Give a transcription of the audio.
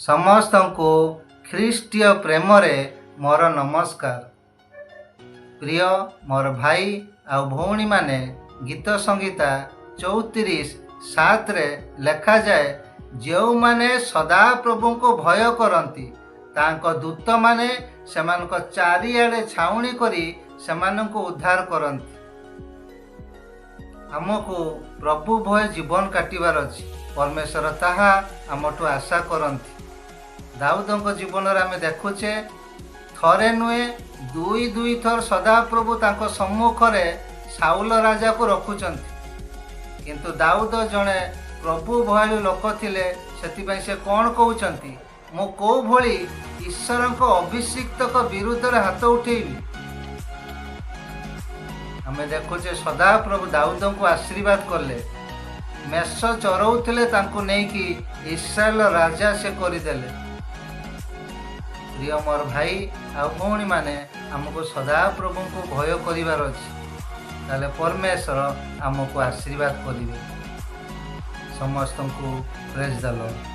ସମସ୍ତଙ୍କୁ ଖ୍ରୀଷ୍ଟୀୟ ପ୍ରେମରେ ମୋର ନମସ୍କାର। ପ୍ରିୟ ମୋର ଭାଇ ଆଉ ଭଉଣୀମାନେ, ଗୀତ ସଂହିତା 34:7ରେ ଲେଖାଯାଏ, ଯେଉଁମାନେ ସଦାପ୍ରଭୁଙ୍କୁ ଭୟ କରନ୍ତି, ତାଙ୍କ ଦୂତମାନେ ସେମାନଙ୍କ ଚାରିଆଡ଼େ ଛାଉଣି କରି ସେମାନଙ୍କୁ ଉଦ୍ଧାର କରନ୍ତି। ଆମକୁ ପ୍ରଭୁ ଭୟ ଜୀବନ କାଟିବାର ଅଛି। ପରମେଶ୍ୱର ତାହା ଆମଠୁ ଆଶା କରନ୍ତି। ଦାଉଦଙ୍କ ଜୀବନରେ ଆମେ ଦେଖୁଛେ, ଥରେ ନୁହେଁ, ଦୁଇ ଦୁଇ ଥର ସଦାପ୍ରଭୁ ତାଙ୍କ ସମ୍ମୁଖରେ ସାଉଲ ରାଜାକୁ ରଖୁଛନ୍ତି। କିନ୍ତୁ ଦାଉଦ ଜଣେ ପ୍ରଭୁ ଭୟାଳୁ ଲୋକ ଥିଲେ। ସେଥିପାଇଁ ସେ କ'ଣ କହୁଛନ୍ତି? ମୁଁ କୋଉ ଭଳି ଈଶ୍ୱରଙ୍କ ଅଭିଷିକ୍ତଙ୍କ ବିରୁଦ୍ଧରେ ହାତ ଉଠେଇବି? ଆମେ ଦେଖୁଛେ, ସଦାପ୍ରଭୁ ଦାଉଦଙ୍କୁ ଆଶୀର୍ବାଦ କଲେ। ମେଷ ଚରଉଥିଲେ, ତାଙ୍କୁ ନେଇକି ଇସ୍ରାଏଲ ରାଜା ସେ କରିଦେଲେ। ପ୍ରିୟ ମୋର ଭାଇ ଆଉ ଭଉଣୀମାନେ, ଆମକୁ ସଦାପ୍ରଭୁଙ୍କୁ ଭୟ କରିବାର ଅଛି। ତାହେଲେ ପରମେଶ୍ୱର ଆମକୁ ଆଶୀର୍ବାଦ କରିବେ। ସମସ୍ତଙ୍କୁ ପ୍ରେଜ୍ ଦ ଲର୍ଡ।